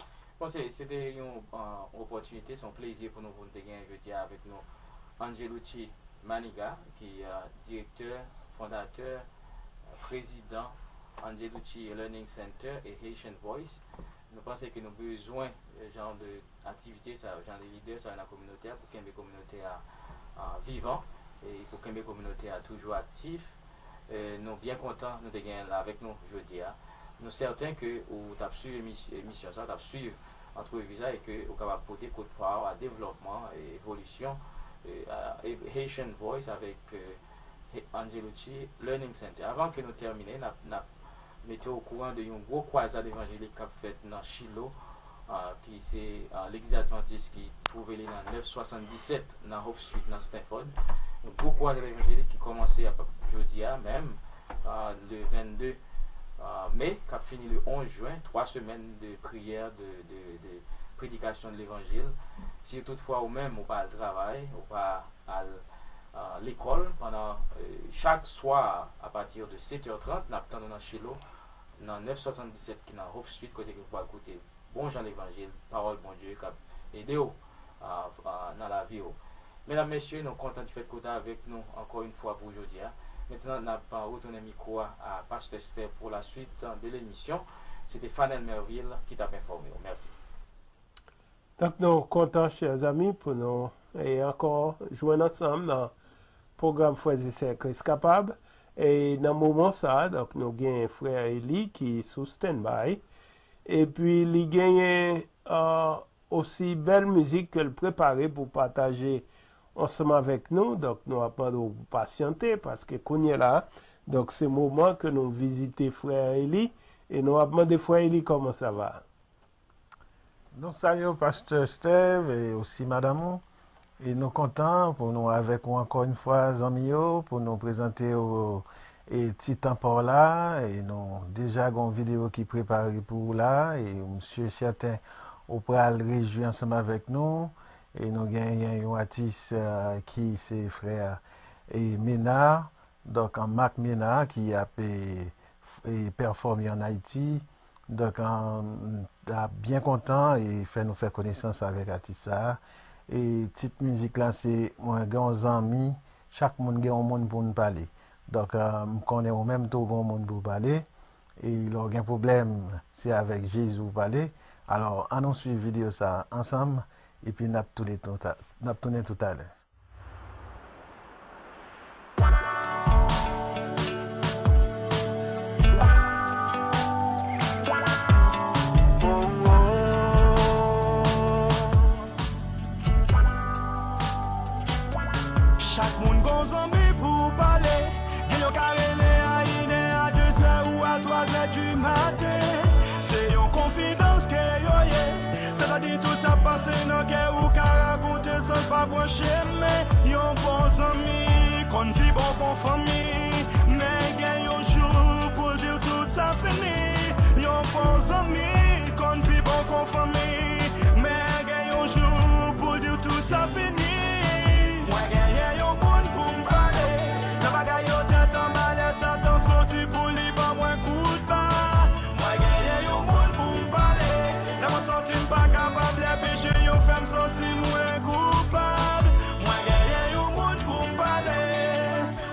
Bon, se, se te yon, ah, opòtinite, se yon plezi pou nou, pou nou te gen jodi a avèk nou Angelucci Maniga, ki, ah, direktè, fondatè, ah, prezidan Angelucci Learning Center e Haitian Voice. Nou panse ke nou bezwen, eh, jan de aktivite sa yo, jan de lidè sa yo nan kominote a pou kenbe kominote a, ah, vivan e pou kenbe kominote a toujou aktif. Eh, nou byen kontan nou te genyen l avèk nou jodi a. Nou sèten ke ou t ap swiv emis- emisyon sa, w t ap swiv antrevi sa e ke ou kapab pote kout pa w a devlòpman e evolisyon, eh, a, e- Haitian Voice avèk, eh, He- Angelucci Learning Center. Avan ke nou tèmine, n ap, n ap mete w okouran de yon gwo kwazad evanjelik k ap fèt nan Chilo, ah, ki se, ah, legliz advantis ki twouve li nan nèf swasanndisèt nan Hope Street nan Stanford. Yon gwo kwazad evanjelik ki kòmanse ap, jodi a menm, ah, le vennde, ah, me, k ap fini le onz jen, twa semèn de priyè, de, de, de predikasyon de levanjil. Si toutfwa ou menm ou pa al travay, ou pa al, ah, lekòl pandan, eh, chak swa apati de sèt è trant, n ap tann ou nan Chilo, nan nèf swasanndisèt ki nan Hope Street, kote ke w pral koute bon jan levanjil, pawòl Bondye k ap ede w, ah, ah, nan lavi w. Medam, mesye, nou kontan di fèt ke w t avèk nou ankò yon fwa pou jodi a. Mentnan, n ap retounen mikwo a a Pastè Steve pour la suite de l'émission. Se te Fanel Merville ki t ap enfòme w. Mèsi. Donk, nou kontan, chè zanmi, pou nou e ankò jwenn ansanm nan pwogram Frè e Sè Kris Kapab. E nan moman sa a, donk, nou gen frè Eli ki sou standby. Epi li genyen uh, osi bèl mizik ke l prepare pou pataje ansanm avèk nou. Donk, nou ap mande w pasyante, paske kounye la, donk, se moman ke nou vizite frè Eli, e nou ap mande frè Eli kòman sa va. Nou salye w, Pastè Steve, e osi madanm ou. E nou kontan pou nou avèk ou ankò yon fwa, zanmi yo, pou nou prezante w e ti tan pa w la. E nou deja gen yon videyo ki prepare pou ou la. E m si e sèten ou pral rejwi ansanm avèk nou. E nou genyen yon atis uh, ki se frè e Mena. Donk, Marc Ménard ki ap e, e, pèfòme ann Ayiti. Donk, m ta byen kontan e fè nou fè konesans avèk atis sa a. E tit mizik la se Mwen gen yon zanmi, chak moun gen yon moun pou n pale. Donk, m konnen ou menm tou w gen yon moun pou w pale. E lè w gen pwoblèm, se avèk Jezi w pale. Alò, ann nou swiv videyo sa a ansanm, epi n ap tounen toutalè. Chak moun gon zanmi pou pale. Gen yo ka rele a inè, a dezè ou a twazè di maten. Se yon konfidans ke yo ye. Sètadi tout sa pase nan kè ou ka rakonte san pa pran chemen. Yon bon zanmi konn pi bon kon fanmi. Men gen yon jou pou l di w tout sa fini. Yon bon zanmi konn pi bon kon fanmi. Men gen yon jou pou l di w tout sa fini. Mwen genyen yon moun pou m pale. Nan bagay yo tèt anba lè Satan soti pou li ban mwen kout ba. Mwen genyen yon moun pou m pale. Lè mwen santi m pa kapab, lè peche yo fè m santi mwen koupab. Mwen genyen yon moun pou m pale.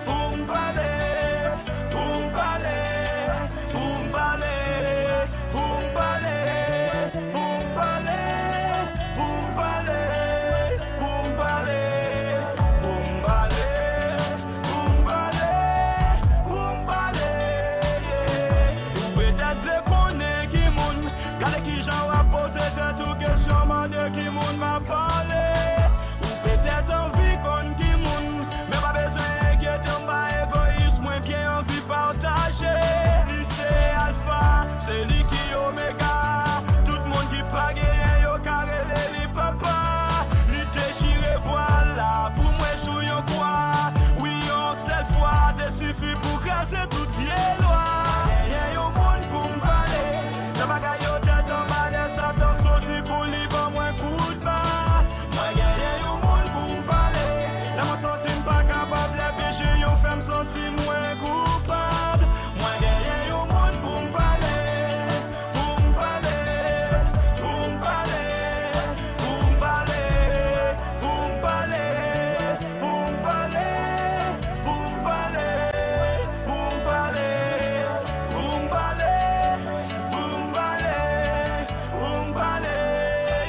Pou m pale, pou m pale, pou m pale, pou m pale, pou m pale, pou m pale, pou m pale, pou m pale, pou m pale, pou m pale. Ou petèt vle konnen ki moun, gade kijan w ap poze tèt ou kesyon, mande ki moun m ap pale. Ou petèt anvi konn ki moun, men pa bezwen enkyete w, m pa egoyis, mwen byen anvi pataje. Li se Alfa, se li ki Omega. Tout moun ki pa genyen yo ka rele li Papa. Li te chire vwal la pou mwen sou yon kwa. Wi, yon sèl fwa te sifi pou kraze tout vye lwa. Genyen yon moun pou m pale. Nan bagay yo tèt anba lè Satan soti pou li ban mwen kout ba. Mwen genyen yon moun pou m pale. Lè mwen santi m pa kapab, lè peche yo fè m santi mwen koupab. Mwen genyen yon moun pou m pale. Pou m pale, pou m pale, pou m pale, pou m pale, pou m pale, pou m pale, pou m pale, pou m pale, pou m pale, pou m pale,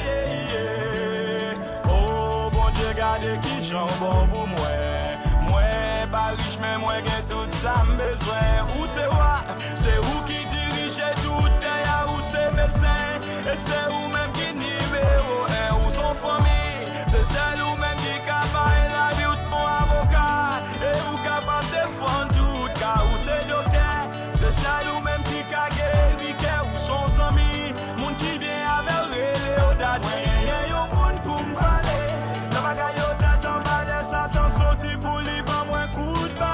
yeah, yeah. O Bondye, gade kijan w bon pou mwen. Mwen pa rich, men mwen gen tout sa m bezwen. Ou se wa, se ou ki dirije tout tè a, ou se medsen, e se ou menm ki nimewo en. Ou se yon fanmi, se sèl ou menm ki ka bay lavi, ou t bon avoka, e ou kapab defann tout ka. Ou se doktè, se sèl ou menm ki ka geri kè. Ou se yon zanmi, moun ki byen avè w rele w dadi. Mwen genyen yon moun pou m pale. Nan bagay yo tèt anba lè Satan soti pou li ban mwen kout ba.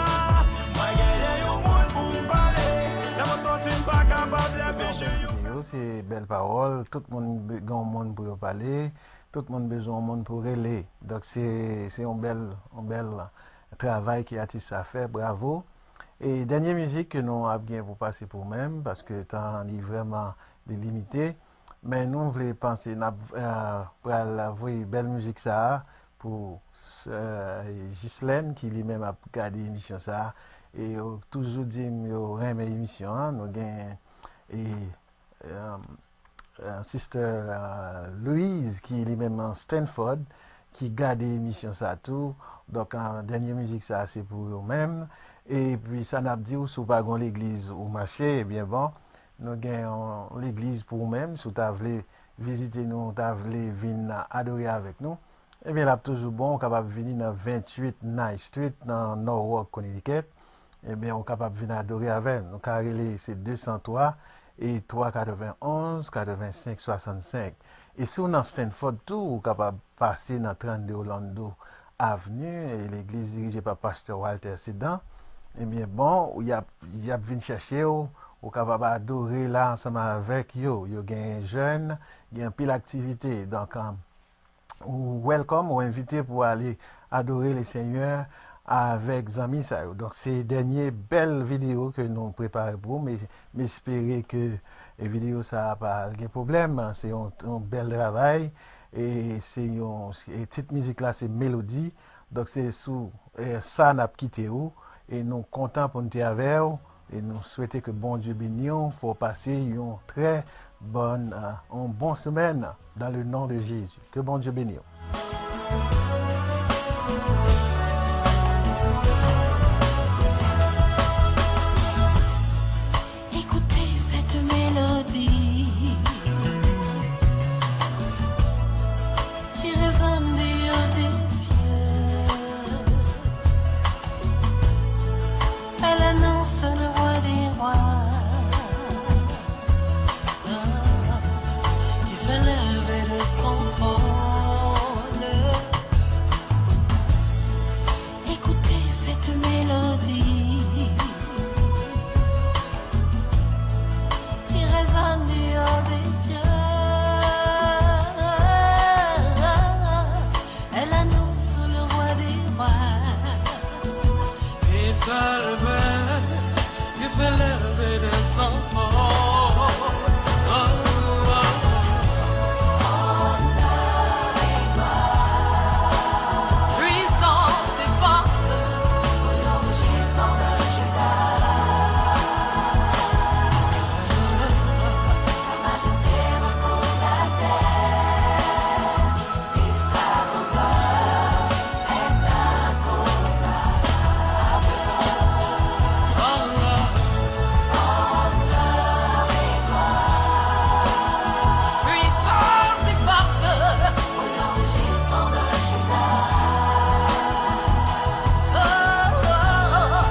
Mwen genyen yon moun pou m pale. Lè mwen santi m pa kapab, lè peche yo fè. Yo, se bèl pawòl. Tout moun be- gen yon moun pou yo pale. Tout moun bezwen yon moun pou rele. Donk, se se yon bèl yon bèl travay ke atis sa fè. Bravo. E dènye mizik ke nou ap gen pou pase pou menm, paske tan an li vrèman li limite. Men nou vle panse n ap eh, pral voye bèl mizik sa a pou sè Jislèn ki li menm ap gade emisyon sa a. E yo toujou di m yo renmen emisyon an. Nou gen e, um, uh, Sister uh, Louise ki li menm nan Stanford ki gade emisyon sa tou. Donk, uh, dènye mizik sa se pou yo menm. Epi sa n ap di w, si w pa gon legliz ou mache, ebyen bon, nou gen yon legliz pou ou menm. Si w ta vle vizite nou, w ta vle vin adore avèk nou, ebyen l ap toujou bon. Ou kapab vini nan venntuit Nye Street nan Norwalk, Connecticut. Ebyen, ou kapab vin adore avè n. Nou ka rele se de san twa e twa katrevenonz katrevensenk swasannsenk. E si w nan Stanford tou, ou kapab pase nan trannde Orlando Avenue, e legliz dirije pa pastè Walter Sedan. Ebyen, bon, y ap, y ap vin chèche w, ou kapab adore la ansanm avèk yo. Yo gen jèn, gen anpil aktivite. Donk, um, ou welcome, ou envite pou ale adore le Senyè avèk zanmi sa yo. Donk, se dènye bèl videyo ke nou prepare pou ou. M, m espere ke, e, videyo sa a pa gen pwoblèm. Se yon, yon bèl travay. E se yon, e tit mizik la se Melodi. Donk, se sou, e, sa n ap kite ou. E nou kontan pou n te avè w. E nou swete ke Bondye beni w, fè w pase yon trè bòn, euh, yon bon semèn dans le nom de Jésus. Ke Bondye beni w. Écoutez cette mélodie qui résonne du haut des cieux. Elle annonce le roi des rois qui se lève de son trône. Écoutez cette mélodie qui résonne du haut des cieux. Elle annonce le roi des rois qui se lève, qui se lève de son trône. Puissance et force, au nom du Saint de Juda. Sa majeste rekouvre la tè, e sa grandè est incomparable. Puissance et force, au nom du Saint de Juda. Oh, oh, oh.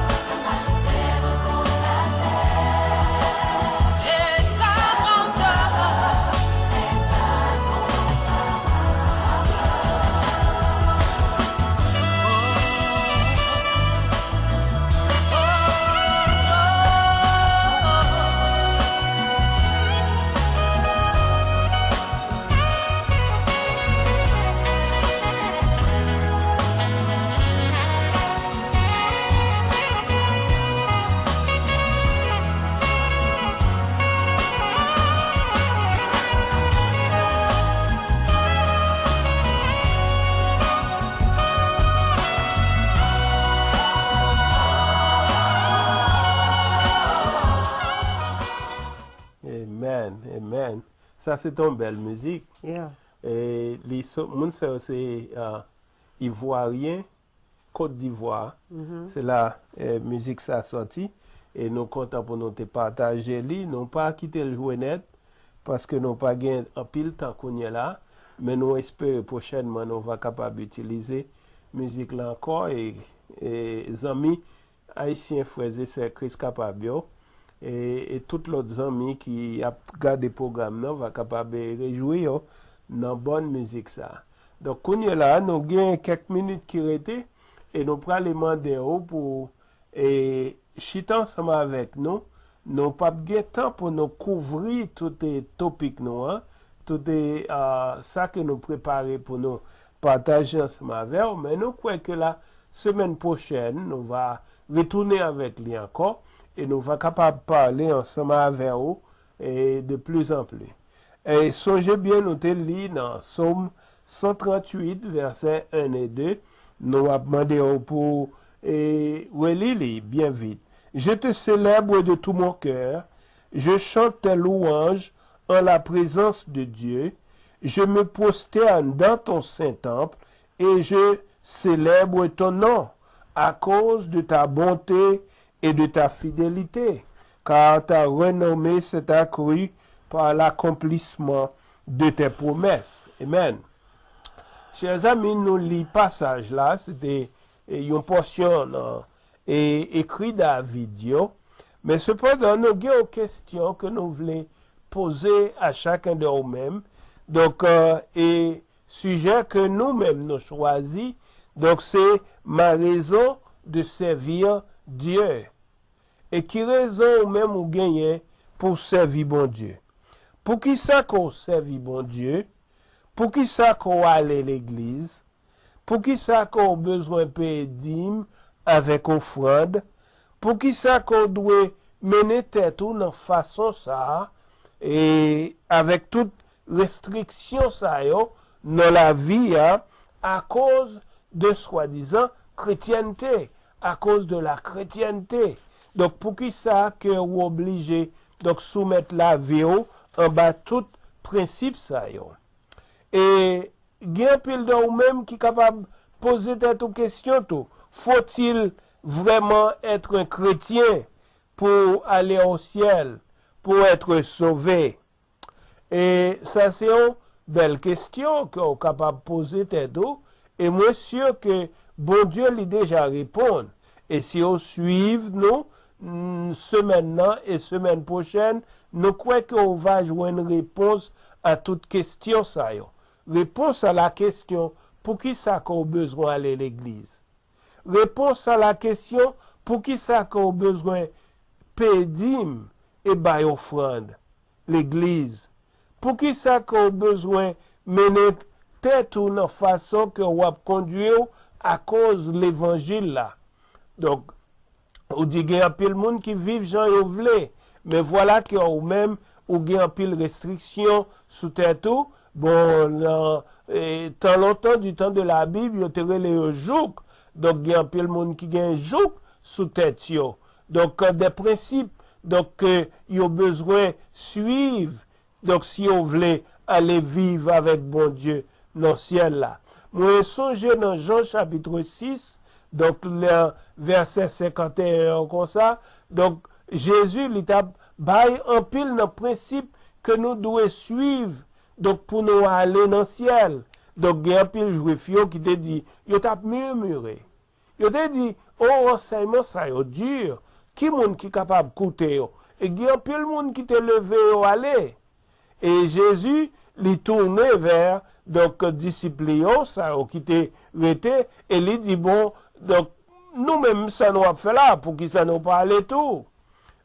Amen, amen. Sa se t on bèl mizik. Yeah. E li so, moun sa yo se, uh, Ivwaryen, Kot Divwa. Se la, eh, mizik sa sòti. E nou kontan pou nou te pataje li. Nou pa kite l jwe nèt, paske nou pa gen anpil tan kounye la. Men nou espere pwochènman nou va kapab itilize mizik la ankò. E, e zanmi ayisyen, frè e sè Kris kapab yo, e, e tout lòt zanmi ki ap gade pwogram nan va kapab, e, rejwi yo nan bòn mizik sa. Donk, kounye la, nou gen kèk minit ki rete, e nou prale mande w pou, e, chita ansanm avèk nou. Nou p ap gen tan pou nou kouvri tout, e, topik nou an, tout, e, a, sa ke nou prepare pou nou pataje ansanm avè w, men nou kwè ke la semèn pwochèn, nou va retounen avèk li ankò, e nou va kapab pale ansanm avè w, e de plus en plus. E sonje byen, nou te li nan Sòm san tranntuit, vèsè en e de, nou ap mande w pou, e, reli li byen vit. Je te célèbre de tout mon cœur, je chante tes louanges en la présence de Dieu, je me prosterne dans ton saint temple et je célèbre ton nom à cause de ta bonté et de ta fidélité, car ta renommée s'est accrue par l'accomplissement de tes promesses. Amen. Chè zanmi, nou li pasaj la, se te, e, yon pòsyon nan, e, ekri David yo. Men sepandan, nou gen yon kesyon ke nou vle poze a chacun de ou menm. Donk, e, e sijè ke nou menm nou chwazi, donk, se ma raison de servir Dieu. E ki rezon ou menm ou genyen pou w sèvi Bondye? Poukisa ke w sèvi Bondye? Poukisa ke w ale legliz? Poukisa ke w bezwen peye dim avèk ofrann? Poukisa ke w dwe mennen tèt ou nan fason sa a, e avèk tout restriksyon sa yo nan lavi a, akoz de swadizan kretyènte, akoz de la kretyènte? Donk, poukisa ke w oblije, donk, soumèt lavi w anba tout prensip sa yo? E gen anpil de ou menm ki kapab poze tèt ou kesyon tou, faut-il vraiment être un chrétien pour aller au ciel, pour être sauvé? E sa se yon bèl kesyon ke w kapab poze tèt ou, e mwen si ke Bondye li deja reponn. E si w swiv nou, mm, semèn nan e semèn pwochèn, nou kwè ke w va jwenn repons a tout kesyon sa yo. Repons a la kesyon, poukisa ke w bezwen ale legliz? Repons a la kesyon, poukisa ke w bezwen peye dim e bay ofrann legliz? Poukisa ke w bezwen mennen tèt ou nan fason ke w ap kondui w akoz levanjil la? Donk, ou di gen anpil moun ki viv jan yo vle, men vwala ke ou menm, ou gen anpil restriksyon sou tèt ou. Bon, nan, e, tan lontan, du temps de la Bible, yo te rele yo jouk. Donk, gen anpil moun ki gen jouk sou tèt yo. Donk, de prensip, donk, ke yo bezwen swiv. Donk, si yo vle ale viv avèk Bondye nan syèl la. Mwen sonje nan Jan chapit sis, donk, nan vèsè senkanteyen an konsa, donk, Jezi, li t ap bay anpil nan prensip ke nou dwe swiv, donk, pou nou ale nan syèl. Donk, gen anpil Jwif yo ki te di, yo t ap mimire. Yo te di, o, ansèyman sa yo di, ki moun ki kapab koute yo? E gen anpil moun ki te leve yo ale. E Jezi, li tounen vè, donk, disip li yo, sa yo ki te rete, e li di, bon, donk, nou menm, sa nou ap fè la, poukisa nou pa ale tou?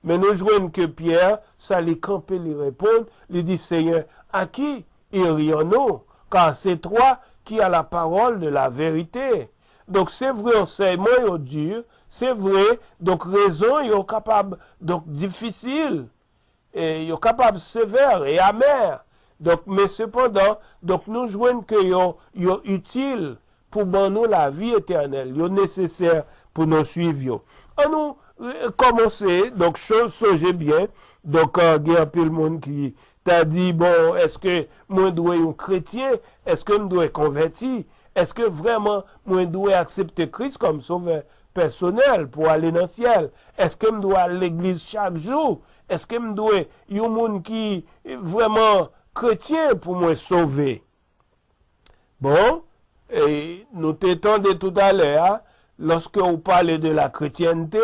Men nou jwenn ke Pyè, sa li kanpe, li reponn, li di, Senyè, à qui irions-nous? Car c'est toi qui as la parole de la vérité. Donk, se vre, ansèyman yo di, se vre, donk, rezon yo kapab, donk, difisil, e yo kapab sevè e amè. Donk, men sepandan, donk, nou jwenn ke yo, yo itil pou ban nou lavi etènèl. Yo nesesè pou nou swiv yo. An nou, e, kòmanse, donk, cho-, sonje byen. Donk, e, gen anpil moun ki ta di, bon, èske mwen dwe yon kretyen? Èske m dwe konvèti? Èske vrèman mwen dwe aksepte Kris kòm sovè pèsonèl pou ale nan syèl? Èske m dwe al legliz chak jou? Èske m dwe yon moun ki vrèman kretyen pou mwen sove? Bon, e nou te tande toutalè a, lòske ou pale de la kretyènte,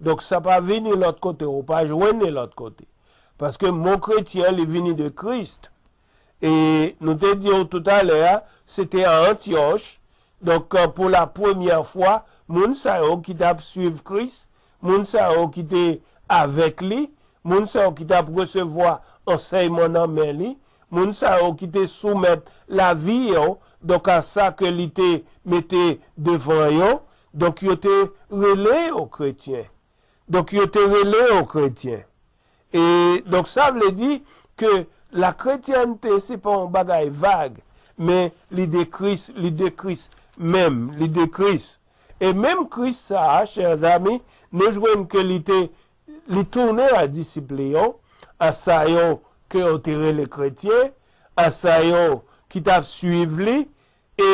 donk sa pa vini lòt kote, ou pa jwenn li lòt kote. Paske mo kretyen, li vini de Kris. E nou te di w toutalè a, se te a Antyòch. Donk, pou la premyè fwa, moun sa yo ki t ap swiv Kris, moun sa yo ki te avèk li, moun sa yo ki t ap resevwa ansèyman nan men li, moun sa yo ki te soumèt lavi yo, donk, a sa ke li te mete devan yo, donk, yo te rele yo kretyen. Donk, yo te rele yo kretyen. E, donk, sa vle di ke la kretyènte, se pa yon bagay vag. Men lide Kris, lide Kris menm, lide Kris. E menm Kris sa a, chè zanmi, nou jwenn ke li te, li tounen a disip li yo, a sa yo ke yo te rele kretyen, a sa yo ki t ap suiv li, e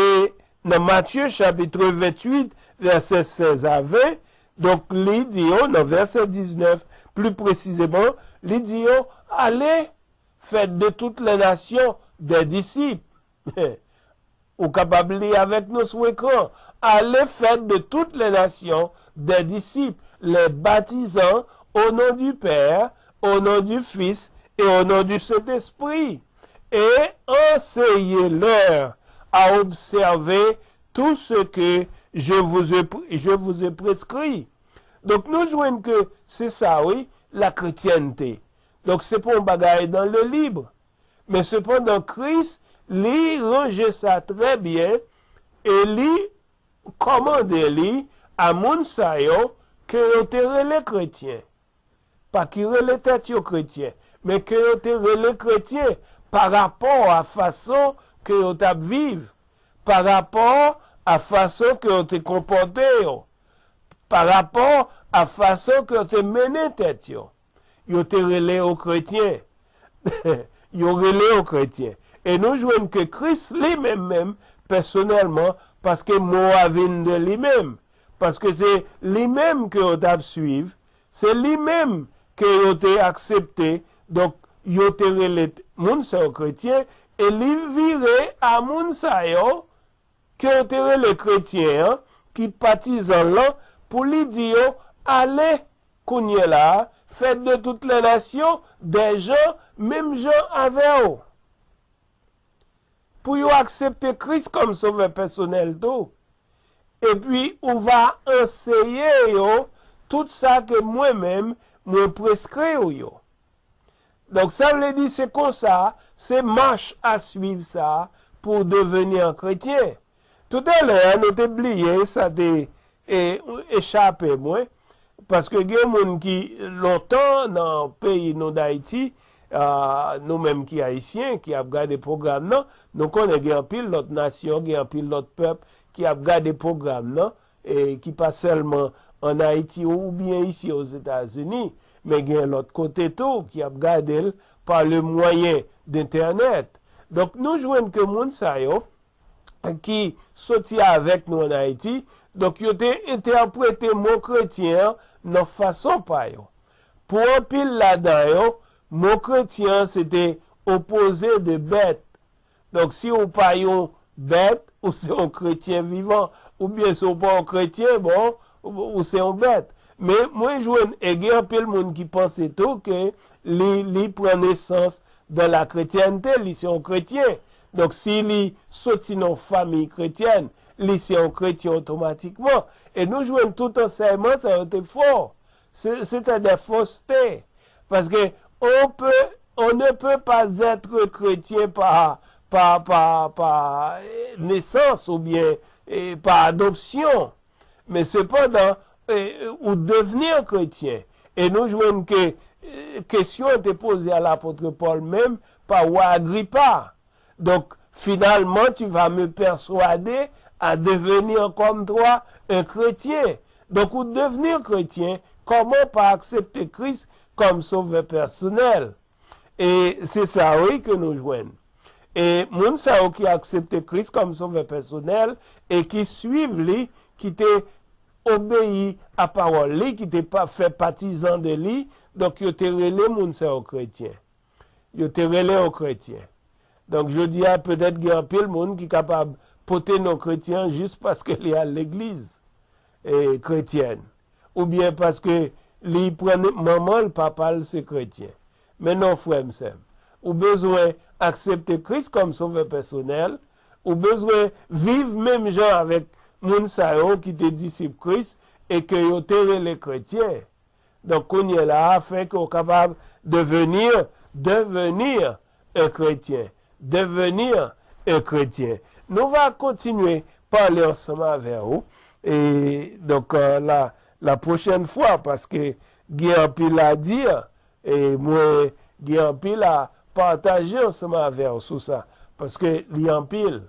nan Matye chapit venntuit, vèsè sèz a ven, donk li di yo, nan vèsè diznèf, pli presizeman, li di yo, ale, faites de toutes les nations des disciples. Ou kapab li avèk nou sou ekran. Allez faire de toutes les nations des disciples, les baptisant au nom du Père, au nom du Fils et au nom du Saint-Esprit, et enseignez-leur à observer tout ce que je vous ai, je vous ai prescrit. Donk nou jwenn ke se sa wi, la chrétienté. Donk se pa yon bagay dans le libre. Men sepandan, Kris, li ranje sa trè byen e li kòmande li a moun sa yo ke yo te rele kretyen. Pa ki rele tèt yo kretyen, men ke yo te rele kretyen pa rapò a fason ke yo t ap viv, pa rapò a fason ke yo te konpòte yo, pa rapò a fason ke yo te mennen tèt yo. Yo te rele yo kretyen. Yo rele yo kretyen. E nou jwenn ke Kris li menm menm, pèsonèlman, paske mo a vin de li menm, paske se li menm ke yo t ap suiv, se li menm ke yo te aksepte, donk yo te rele moun sa yo kretyen, e li vire a moun sa yo ke yo te rele kretyen an, ki patizan l lan, pou li di yo, ale, kounye la a, faites de toutes les nations des gens menm jan avè w. Pou yo aksepte Kris kòm sovè pèsonèl tou. Epi ou va anseye yo tout sa ke mwen menm mwen preskri w yo. Donk sa vle di se konsa, se mach a swiv sa pou deveni an kretyen. Toutalè a nou te bliye, sa te e, echape mwen, paske gen moun ki lontan nan peyi nou Dayiti, a, nou menm ki ayisyen, ki ap gade pwogram nan, nou konnen gen anpil lòt nasyon, gen anpil lòt pèp ki ap gade pwogram nan, e ki pa sèlman ann Ayiti oubyen isi Ozetazini, men gen lòt kote tou ki ap gade l pa le mwayen d entènèt. Donk nou jwenn ke moun sa yo ki soti avèk nou ann Ayiti, donk yo te entèprete mo kretyen an nan fason pa yo. Pou anpil ladan yo, mo kretyen an se te opoze de bèt. Donk si w pa yon bèt, ou se yon kretyen vivan. Oubyen si w pa yon kretyen, bon, ou, ou se yon bèt. Men mwen jwenn, e gen anpil moun ki panse tou ke li, li pran nesans dans la chrétienté, li se yon kretyen. Donk si li soti nan yon fanmi kretyèn, li se yon kretyen otomatikman. E nou jwenn tout ansèyman sa yo te fo. Se, se te de foste. Paske on peut, on ne peut pas être chrétien par, par, par, par, eh, nesans oubyen, eh, par adopsyon. Men sepandan, eh, ou devni kretyen. E nou jwenn ke, eh, kesyon an te poze a lapot Pòl menm pa wa Agripa. Donc, finalement, tu vas me persuader à devenir comme toi un chrétien. Donk, ou devni kretyen, kòman pa aksepte Kris kòm sovè pèsonèl? E se sa, wi, ke nou jwenn. E moun sa yo ki aksepte Kris kòm sovè pèsonèl e ki swiv li, ki te obeyi a pawòl li, ki te pa, fè patizan de li, donk yo te rele moun sa yo kretyen. Yo te rele yo kretyen. Donk, jodi a, petèt gen anpil moun ki kapab pote non kretyen jis paske li al legliz, e, kretyèn, oubyen paske li pran manman l, papa l se kretyen. Men non, frè m, sè m, ou bezwen aksepte Kris kòm sovè pèsonèl, ou bezwen viv menm jan avèk moun sa yo ki te disip Kris e ke yo te rele kretyen. Donk, kounye la a, afin ke w kapab devenir, devenir un chrétien, devenir un chrétien. Nou va kontinye pale ansanm avè w. E, donk, euh, la, la prochaine fois, paske gen anpil a di, e mwen gen anpil a pataje ansanm avè w sou sa. Paske li anpil,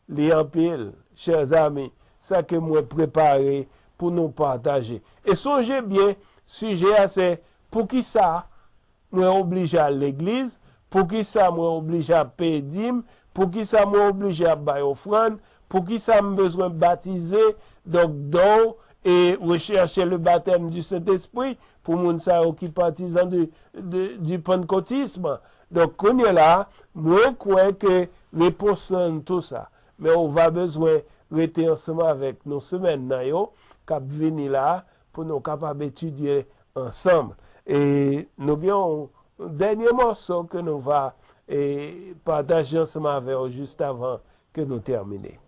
li anpil, chè zanmi, sa ke mwen prepare pou nou pataje. E sonje byen, sijè a se poukisa mwen oblije al legliz, poukisa mwen oblije ap peye dim, poukisa mwen oblije ap bay ofrann, poukisa m bezwen batize, donk, don, e rechercher le baptême du Saint-Esprit, pou moun sa yo ki patizan de, de, du pantekotism. Donk, kounye la, mwen kwè ke repons lan nan tou sa. Men ou va bezwen rete ansanm avèk nou semèn nan yo, k ap vini la, pou nou kapab etidye ansanm. E nou gen yon dènye mòso ke nou va, e, pataje ansanm avè w jis avan ke nou tèmine.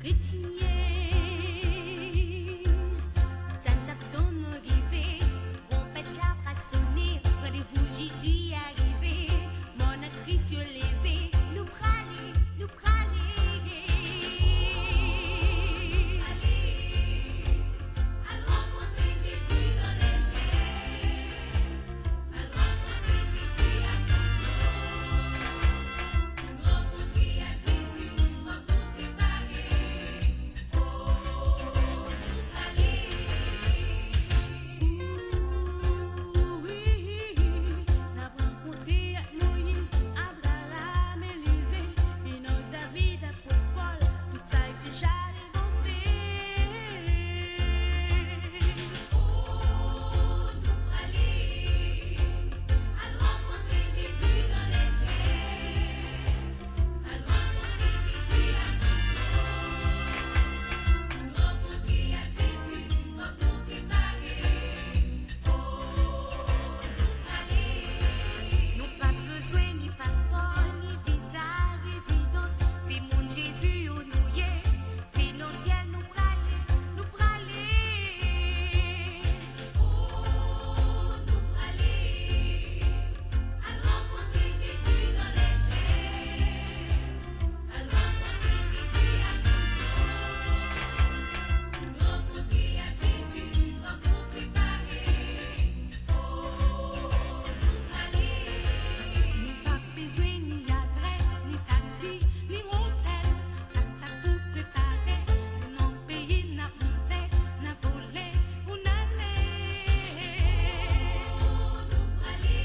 Kretyen, sa n t ap tann rive, twonpèt la pral sone, randevou Jezi a rive, mò nan Kris yo leve, nou prale, nou prale. Al rankontre Jezi nan lèzè. Al rankontre Jezi ak zanj yo. Al rankontre ak Jezi, fòk nou prepare. O, nou prale. Wi, n ap rankontre ak Moyiz, Abraram, Elize, Enòk, David ak Pòl, tout sa yo deja devanse. O, nou prale al rankontre Jezi nan lèzè. Al rankontre Jezi ak zanj yo. Al rankontre ak Jezi, fòk nou prepare. O, nou prale. Nou p ap bezwen ni paspò, ni viza rezidans. Se moun Jezi yo nou ye. Se nan syèl nou prale, nou prale. O, nou prale. Al rankontre Jezi nan lèzè. Al rankontre Jezi ak zanj yo. Rankontre ak Jezi, fòk nou prepare. O, nou prale. Nou p ap bezwen ni adrès, ni taksi, ni otèl. Plas la tou prepare, se nan peyi n ap monte, n ap vole pou n ale. O, nou prale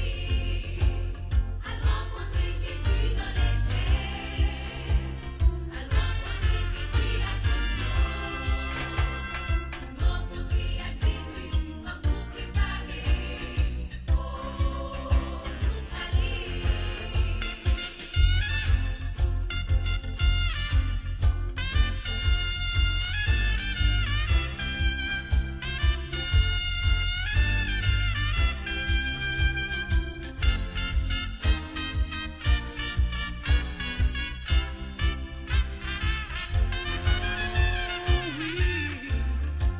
al rankontre Jezi nan lèzè. Al rankontre Jezi ak zanj yo. Rankontre ak Jezi, fòk nou prepare. O, nou prale. Wi,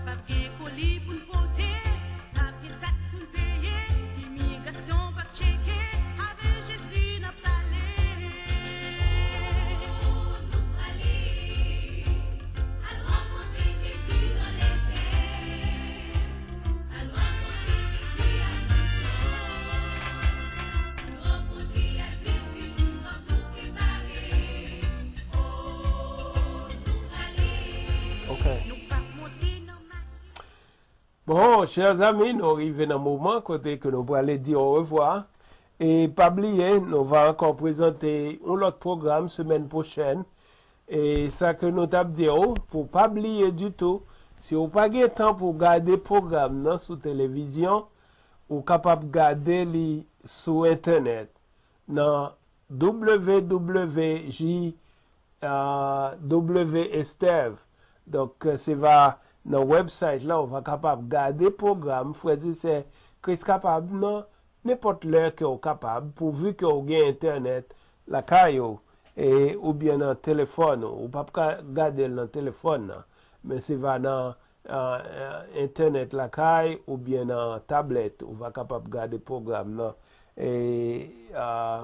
p ap gen koli pou n pote. Papye taks pou n peye, imigrasyon p ap tcheke, avèk Jezi n ap prale. O, nou prale al rankontre Jezi nan lèzè. Al rankontre Jezi ak zanj yo. Rankontre ak Jezi, fòk nou prepare. O, nou prale. Ok. Nou p ap monte nan machin. Bon, chè zanmi, nou rive nan moman kote ke nou prale di orevwa. E pa bliye, nou va ankò prezante yon lòt pwogram semèn pwochèn. E sa ke nou t ap di w, pou pa bliye ditou, si w pa gen tan pou w gade pwogram nan sou televizyon, ou kapab gade li sou entènèt nan W W W J, ah, W Estèv. Donk, se va nan website la, ou va kapab gade pwogram Frè e Sè Kris Kapab nan nenpòt lè ke w kapab, pouvi ke w gen entènèt lakay ou, e, oubyen nan telefòn ou. Ou p ap ka gade l nan telefòn nan, men se va nan, ah, ah, entènèt lakay oubyen nan tablèt, ou va kapab gade pwogram nan. E, ah,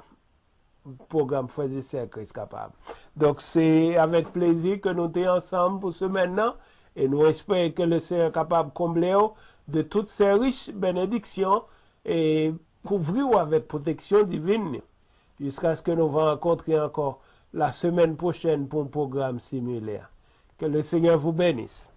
pwogram Frè e Sè Kris kapab. Donk, se avèk plezi ke nou te ansanm pou semèn nan, e nou espere ke le Senyè kapab konble w de tout se rich benediksyon e kouvri w avèk pwoteksyon divin li, jiskaske nou va rankontre ankò la semèn pwochèn pou yon pwogram similè. Ke le Senyè vous bénisse.